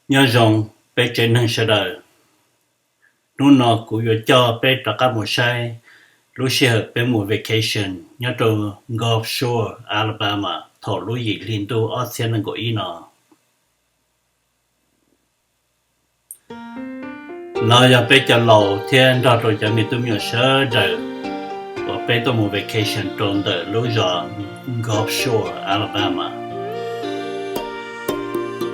Nyob zoo peb tsev neeg sawv daws. Hnub no kuv yuav coj peb rov qab mus saib lub sij hawm peb mus vacation nyob rau Gulf Shore, Alabama thaum lub yim hli ntuj ob txhiab nees nkaum ib no. No yog peb cov laus thiab nrog rau cov me tub me nyuam sawv daws uas peb tuaj mus vacation rau ntawm lub zos Gulf Shore, Alabama.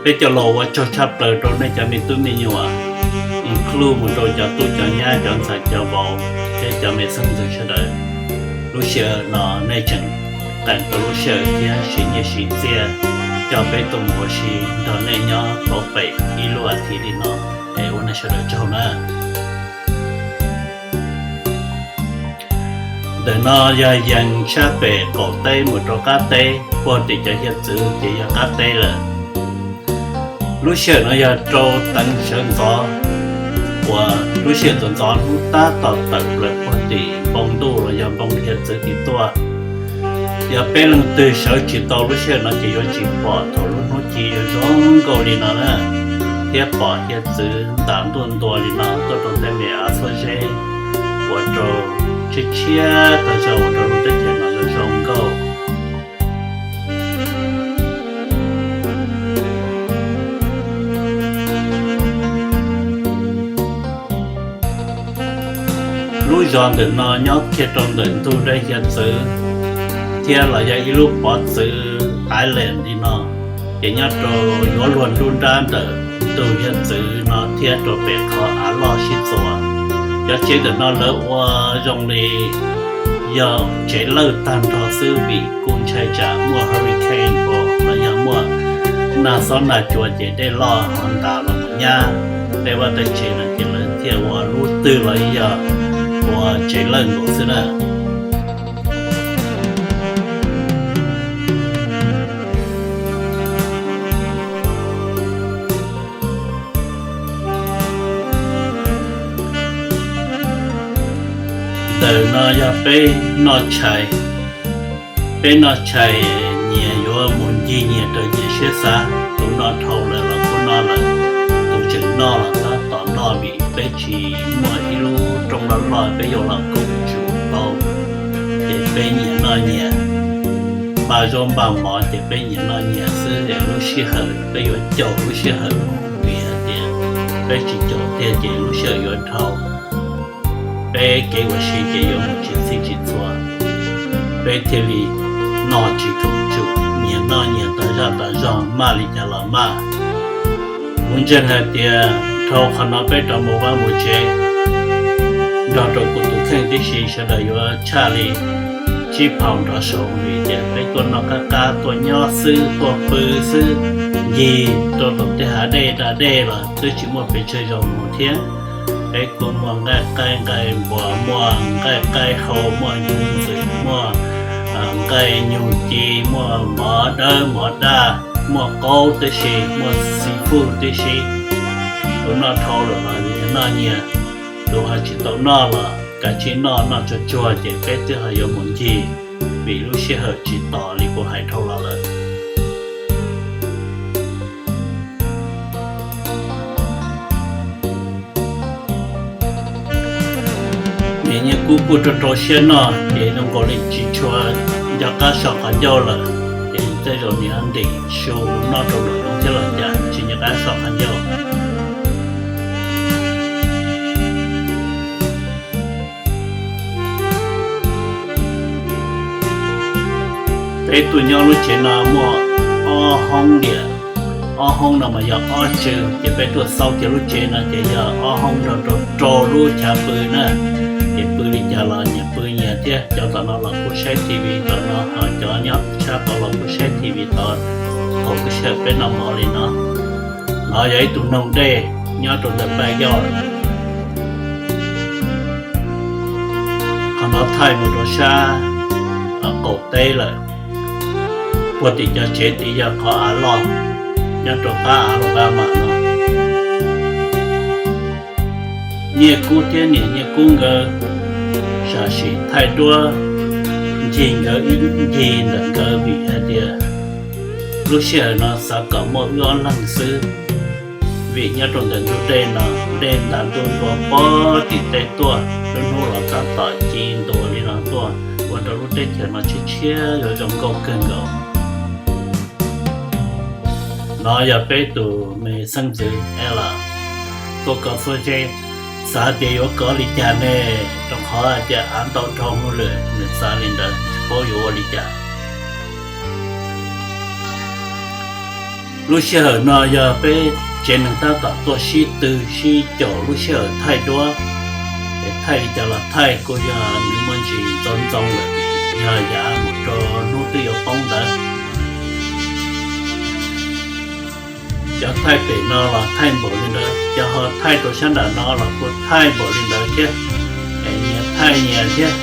Peb cov laus ua tsaug tshaj plaws rau nej cov me tub me nyuam, include mus rau cov tub cov nyab, cov ntxhais cov vauv thiab cov me xeeb ntxwv sawv daws. Lub sij hawm no nej tseem qee tau lub sij hawm thiab siv nyiaj siv txiaj coj peb tuaj mus ua si nrog nej nyob pauv pem ib lub as thiv li no, es ua nej sawv daws tsaug na. Ntawm no yog yees sab pem qaum teb mus rau qab teb, puag tim cov hiav txwv ces yog qab teb lawm. Lub sij hawm no yog rau teev sawv ntxov, uas lub sij hawm ntxov ntxov hnub tab tom tawm plaws puag tim npoo ntuj los yog npoo hiav txwv tim tuaj. Yog peb leej twg sawv tsis tau lub sij hawm no ces yuav tsis pom thaum lub hnub ci yuav zoo nkauj li no na, thiab pom hiav txwv ntam ntuj ntua li no tuaj rau tej me av xuab zeb ua rau tshiab tshiab tag zog ua rau lub teb chaws no zoo zoo nkauj. Lub zos ntawm no nyob kiag rau ntawm ntug dej hiav txwv, thiab los yog ib lub pov txwv island li no, ces nyob rau yuav luag nruab nrab ntawm ntug hiav txwv no thiab rau pem qhov av loj sib txuas. Cov tsev ntawm no lawv ua zoo li yog tsev lawj tag nrho xwb vim kuj ntshai tsam muaj hurricane los yog muaj nag xob nag cua ces dej loj ho ntas los mus nyab tej vaj tej tsev no ces lawv thiaj ua lub twg los yog ua tsev lawj nkaus xwb na. Ntawm no yog peb noj tshais. Peb noj tshais, nyias yuav mus ncig nyias raws nyias siab xav. Tus noj dhau lawm los kuj noj lawm, tus tseem noj los tab tom noj vim peb tsis muaj ib lub rooj loj loj peb yuav los koom tsum tau, ces peb nyias noj nyias, npaj zaub npaj mov ces peb nyias noj nyias xwb. Lub sij hawm peb yuav caum lub sij hawm vim hais tias peb tsis caum tiag ces lub sij hawm yuav dhau, peb kev ua si ces yuav mus tsis txhij tsis txhua, peb thiaj li noj tsis koom tsum, nyias noj nyias tas zaj tas zog, maj li cas los maj. Kuv ntseeg hais tias dhau qhov no peb rov mus vaj mus tsev nrog rau kuv tus kheej tib si sawv daws yuav tshaj li tsib phaus nrov saud vim tias peb tuaj noj qab qab, tuaj nyob xwb, tuaj pw xwb, ncig rau tom tej hav dej da dej los twb tsis muaj pes tsawg zaus mus thiab. Peb kuj muaj nqaij qaib nqaij npua, muaj nqaij qaib hau, muaj nyuv ntxwm, muaj nqaij nyuj ci, muaj mov dawb mov daj, muaj qaub tib si, muaj xi fwj tib si. Tus noj dhau lawm los nyias noj nyias, tus ho tsis tau noj los kav tsij noj, noj tsuag tsuag ces peb twb ho yuav mus ncig, vim lub sij hawm tsis tos li kuv hais dhau los lawm. Niam Nyiaj Kub kuj rau rau siab noj ces zoo nkaus li tsis tshua nco qab so qhov ncauj lawm, ces tej zaum niam ntim su noj rau lawm thiab los cas tsis nco qab so qhov ncauj. Peb tuaj nyob lub tsev no muaj ob hoob tiam, ob hoob no mas yog ob tsw, ces peb tuaj xauj kiag lub tsev no ces yog ob hoob nrog rau rau lub chav pw na. Ces pw li cas los nyias pw nyias thiab, cov tom no los kuj saib T V tom no, ho cov nyob sab tod los kuj saib T V tod. Thaum lub sij hawm peb noj mov li no, no yog ib tug noog dej nyob rau ntawm npaj yoj. Qhov no thaij mus rau sab qaum teb lawm, puag tim cov tsev tid yog qhov av loj nyob rau qab Alabama no. Nyiaj Kub thiab niam Nyiaj Kub nkawd sam sim thaij duab ncig nkawd ib ncig ntawm nkawd vim hais tias lub sij hawm no xav kom muaj wb ob leeg xwb. vim nyob rau ntawm ntug dej no, dej nta ntuj ntua pog tim tej tuaj, lub hnub los tab tom ci ntua li no tuaj, ua rau lub teb chaws no tshiab tshiab yuav zoo nkauj kawg nkaus. No yog peb tus me xeeb ntxwv es los tuaj kov txuag zeb, xav tias yuav kov li cas ne, rau qhov hais tias av ntau dhau hwv lawm, nws xav li ntawd tsis paub yuav ua li cas. Lub sij hawm no yog peb tsev neeg tab tom tuaj sib tw sib caum lub sij hawm thaij duab, es thaij li cas los thaij kuj yog nws muaj ntsis ntxoov ntxoo lawm, yog yav mus rau hnub twb yuav poob ntawd. Cov thaij pem no los thaij npaum li ntawd, cov ho thaij rau sab nram no los kuj thaij npaum li ntawd thiab, es nyias thaij nyias thiab.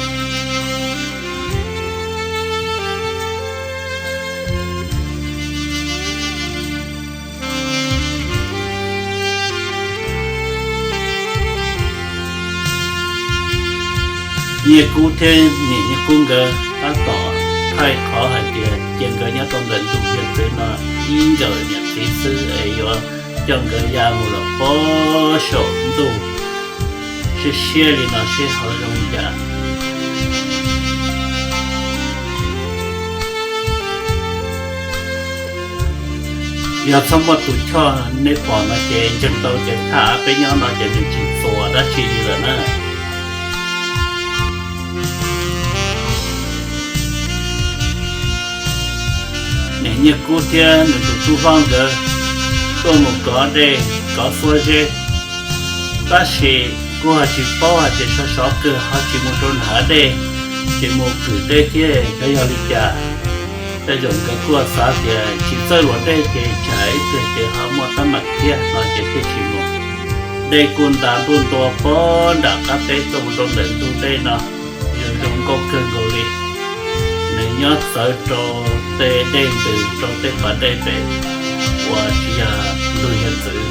Nyiaj Kub thiab niam Nyiaj Kub nkawd tab tom thaij qhov hais tias cia nkawd nyob rau ntawm ntug hiav txwv no ib nkawm niam txiv xwb es yuav coj nkawd ya mus lawm pog saum ntuj siab siab li no seb ho zoo li cas. Yog txhob muaj tus choj nej pom no ces ntseeg tau ces thaj av peb nyob no ces nws tsis txuas dab tsi li lawm na. Niam Nyiaj Kub thiab nws tus tub hlob nkawd tuaj mus kov dej kov xuab zeb, tab sis kuj ho tsis paub hais tias sov sov kawg ho tsis mus rau nram hav dej, tsis mus kwm dej thiab xyov yog li cas. Tej zaum nkawd kuj xav tias tsis txawj luam dej ces tsam ib pliag ces ho muaj teeb meem thiab no ces thiaj tsis mus. Dej kuj nta ntuj ntua pog nram qab teb tuaj mus rau ntawm ntug dej no, zoo zoo nkauj kawg nkaus li. Nws nyob txawv rau tej dej ntws rau tej pas dej pem uas tsis yog ntug hiav txwv.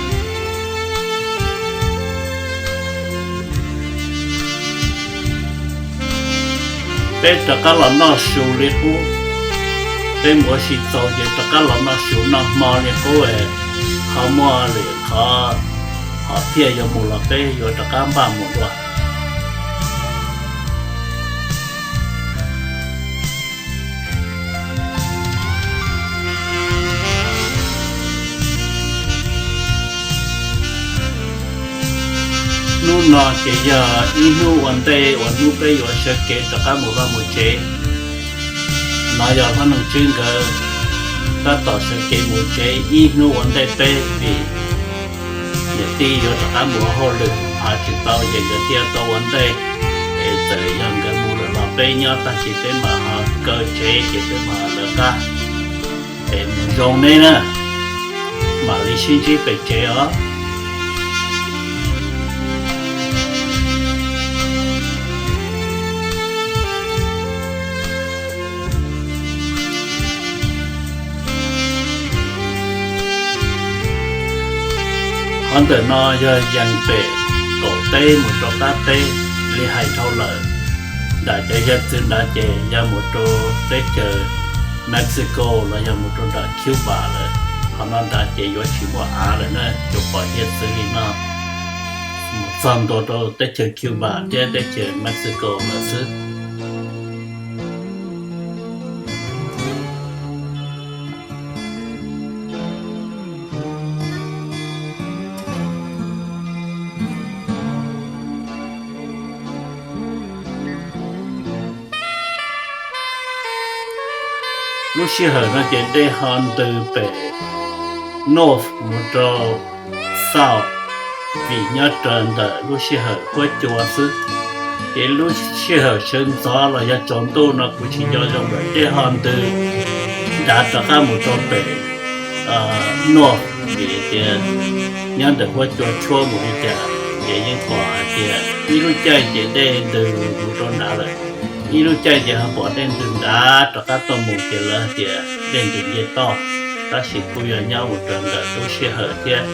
Peb rov qab los noj su li qub, peb mus ua si txaus ces rov qab los noj su noj hmo li qub, ho muaj lwm qhov ho thiaj yuav mus los peb yuav rov qab npaj mus dua. Hnub no ces yog ib hnub ua ntej uas hnub peb yuav sawv kev rov qab mus vaj mus tsev. No yog hlob Neej Tswb nkawd tab tom sawv kev mus tsev ib hnub ua ntej peb vim niam tij yuav rov qab mus ua hauj lwm, phav tsis tau ces nkawd thiaj tau ua ntej. Es txawm yog nkawd mus lawm los peb nyob tag kis peb mam ho kaw tsev ces peb mam lawv qab. Es mus zoo nej na, mam li sib ntsib pem tsev os. Qhov ntawm no yog yees pem qaum teb mus rau qab teb li hais dhau lawm. Nram cov hiav txwv nrad ces yog mus rau teb chaws Mexico los yog mus rau nram Cuba lawm. Qhov no nrad ces yuav tsis muaj av lawm na, tsuas pom hiav txwv li no mus txog ntua rau teb chaws Cuba thiab teb chaws Mexico lawm xwb. Lub sij hawm no ces dej ho ntws pem north mus rau south, vim nyob raws ntawm lub sij hawm huab cua xwb. Ces lub sij hawm sawv ntxov los yog tsaus ntuj no kuv tsis nco zoo lawm, dej ho ntws dav rov qab mus rau pem north, vim tias nyob ntawm huab cua tshuab mus li cas ces yeej pom hais tias ib lub caij ces dej ntws mus rau nrad lawm, ib lub caij ces ho pom dej ntws nrad rov qab tuaj mus ces lawv tias dej ntws nce toj. Tab sis kuj yog nyob mus raws ntawm lub sij hawm thiab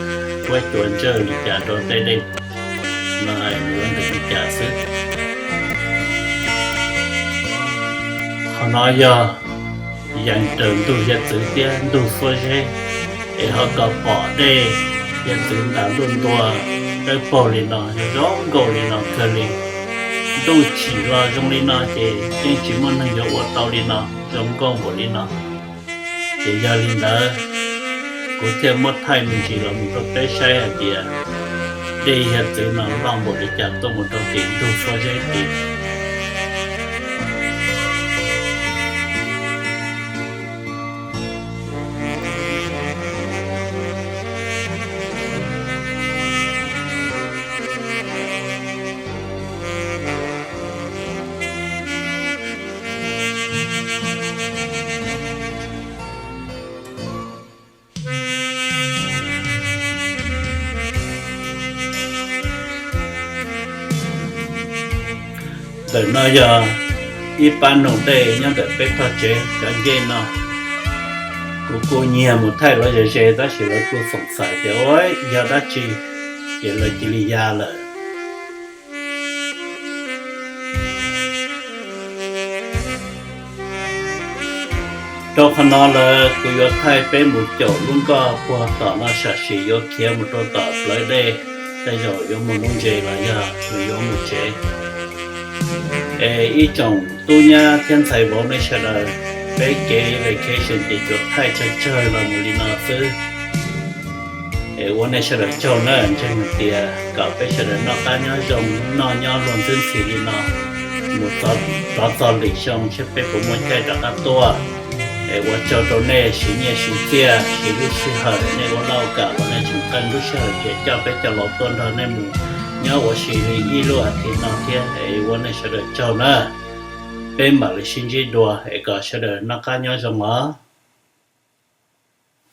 huab cua ntsawj li cas rau tej dej no ntws li cas xwb. Qhov no yog yees raws ntug hiav txwv thiab ntug xuab zeb, es ho kom pom dej Yawg txwv ntas ntuj ntua dawb paug li no, zoo nkauj li no kawg li. Ntuj chim los zoo li no ces yeej tsis muaj neeg yuav ua tau li no zoo nkauj npaum li no. Ces yog li ntawd, kuv thiaj muab thaij me ntsis los mus rau peb saib hais tias dej yawg txwv no loj npaum li cas tuaj mus rau tim ntug suab zeb tid. Ntawm no yog ib pab noog dej nyob ntawm peb tog tsev cov ncej no. Kuv kuj nyiag mus thaij lawv ze ze tab sis lawv kuj xoom xaiv tias ua yog dab tsi, ces lawv cia li ya lawm. Rau qhov no lawm kuv yuav thaij peb mus caum lub nkoj puag tom no sam sim yuav khiav mus rau tom plawv dej, tej zaum yuav mus nuv ntses los yog yuav mus tsev. Es ib tsoom tub nyab thiab ntxhais vauv nej sawv daws, peb kev vacation ces tsuas thaij tsawg tsawg los mus li no xwb. Es ua nej sawv daws tsaug na, ntseeg hais tias kom peb sawv daws noj qab nyob zoo, noj nyob luag ntxwb ntxhi li no mus rov txog lwm xyoo saib peb puas muaj caij rov qab tuaj. Es ua tsaug rau nej siv nyiaj siv txiaj siv lub sij hawm, nej ua laj ua kam los nej tseem qee lub sij hawm ces coj peb cov laus tuaj nrog nej mus nyob ua si li ib lub as thiv no thiab. Es ua nej sawv daws tsaug na, peb mam li sib ntsib dua es kom sawv daws noj qab nyob zoo os.